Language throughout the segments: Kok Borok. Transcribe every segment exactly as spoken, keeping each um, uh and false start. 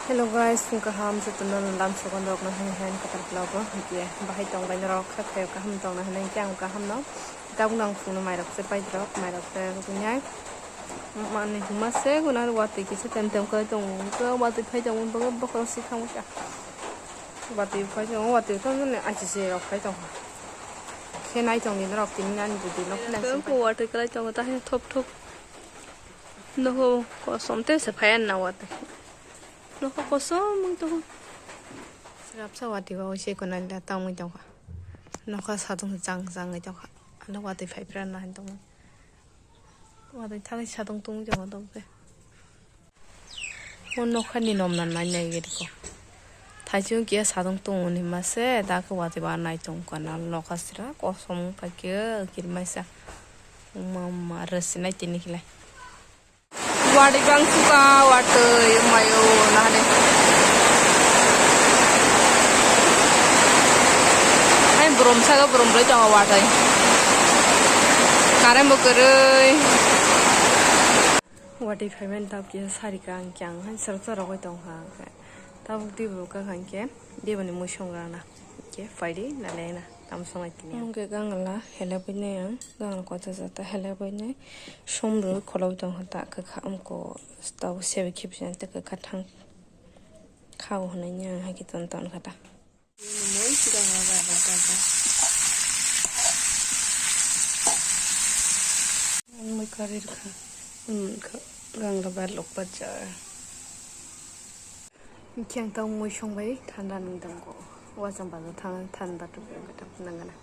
Hello guys, phung kaham jotono lam sogon rok no hwnwi hwn kwtal vlog o hwnkhe bahai tong bai norok kha khayo kaham tong na hwnwi hwnkhe ang kaham no tabuk nang phung no mairok se pai rok mairok se rwgwinai mani huma se guna watwi kisa tem tem khe tong khe watwi phai tong bo bokhorok se thang kha watwi phai tong watwi tong ni achi se rok phai tong khe nai tong ni norok tini nani bwdwi no phai tong khe watwi kwlai tong ta thop thop. Nokho kosom tei se phaiya na watwi. Nokho kosom wng tongo. Swrapsa watwi o se konani da tangwi tongkha. Nokha satung se chang changwi tongkha. Ano watwi phai phra na hin tongmani. Watwi thangwi satung tungwi tongo tongkhe. O nokha ni nom na nai nai gari ko. Thaichung kiya sadong tongo ni mase, da khe watwi ba nai tong kana nokha sira kosom wng phaikhe kirmaisa. Mama rwsinai tini khilai. Watwi bang suka watwi mayo nahale. Hai brom saga brom lai tongo watwi. Current bo kwrwi. Watwi phaimani tabuk kisa sari ka hwnkhe ang hai sara sara rogwi tongkha hwnkhe tabuk twi bo wngkha hwnkhe debani mui song rana hwnkhe phaidi nalena tamo songnai tini ang. Hwnkhe gangla helebwi nai ang gangla kotor jata helebwi nai som rwui kholowi tongkha ta kwkha amko tabuk sebe khibisani tei kwkha thang khao hwnwi ang hai khe ton ton kha ta. Mui kari kha, um, kha, gangla bai lok bacha. Khyang tau mui song bai thanda nung tang ko. Wachang bazo thang thanda tu ka thang nang na.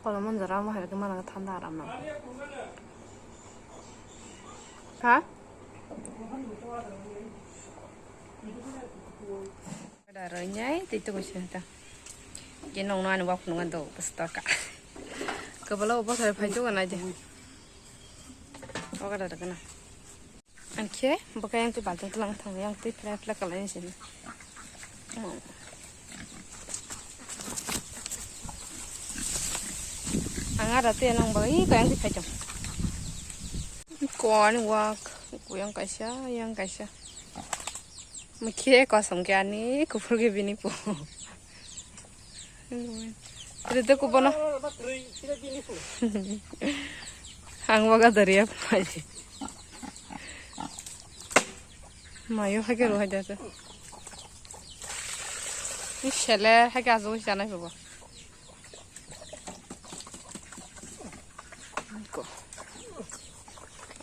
Kola man jara mo hai ke mana thanda aram na. Ha? Kada roi nyai tei toko sini ta. Ke nong no ani wak nungan do bus to ka. Kebala obo sari phai toko na je. Oka da kana. Angkhe baka yang tei balting tlang thang yang tei flat flat kalai sini. Ang ada tei nang bagai kayang tei phai tong. Ko ani wak, ko yang kaisa, yang kaisa. Mukhe kosom khe ani kuphur khe bini po. Rede ko bono. Ang baga dariya pai. Mayo hake ro hake. Ni sele hake azu janai ko.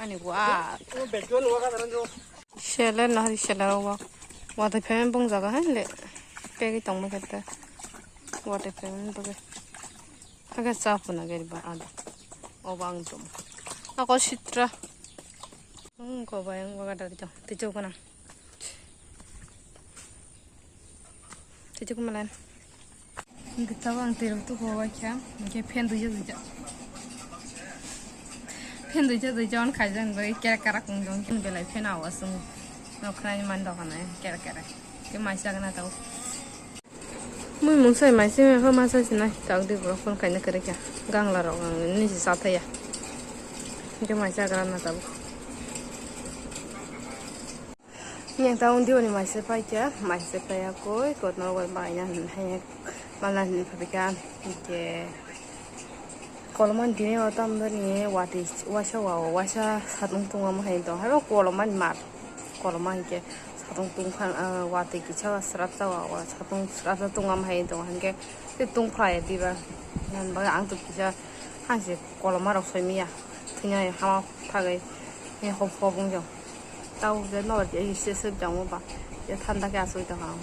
Ani wa. Seller na hari seller o wa. Wa te payment bung jaga hai le. Pegi tong ma kete. Wa te payment bung. Aga sa puna gari ba ada. O bang tum. Ako sitra. Hmm, ko bayang wa kada kita. Tijo kana. Tei chukmalan. Gitabo ang tei rok tuko waikha, hingke fan duija duija. Fan duija duija on khaijak bai kera kara kung jong kin belai fan awas sung. Nokhrani man dokan ai kera kera. Ke maisa gana tau. Mui mungsai maisa ho masa sinai tau di borok phone kaina kere kya. Gangla rok ang ni si sa thaya. Hingke maisa gana tau. Yang ta undi oni maise paikha, maise paiya koi, kotno bai baina hin hai mala hin phabikha, hingke kolomani tini o tamdani wati waisa wa waisa satung tungma hai tong, haro kolomani mat, koloma hingke satung tungkha, ah, wati kisa srapsa wa wa satung srapsa tungma hai tong, hingke tei tungphai diba, yang baga ang tu kisa hangse koloma rok soi miya, thwina hama thagwi, hop hop wng jong. Tau je nor je se se jamo ba. Je thanda khe asoi tong ang.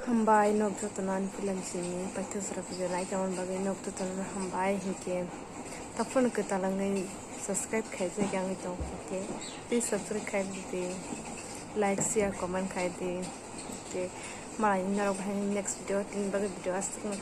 Hambai nok jotono ani film simi paithago sora video nai tongmani bagwi nok jotono hambai hinkhe. Taphano kwtal wngwi subscribe khaijak yangwi tong hinkhe. Please subscribe khai di. Like, share, comment khai di. Hinkhe malai norok bahai next video tini bagwi video aswk no.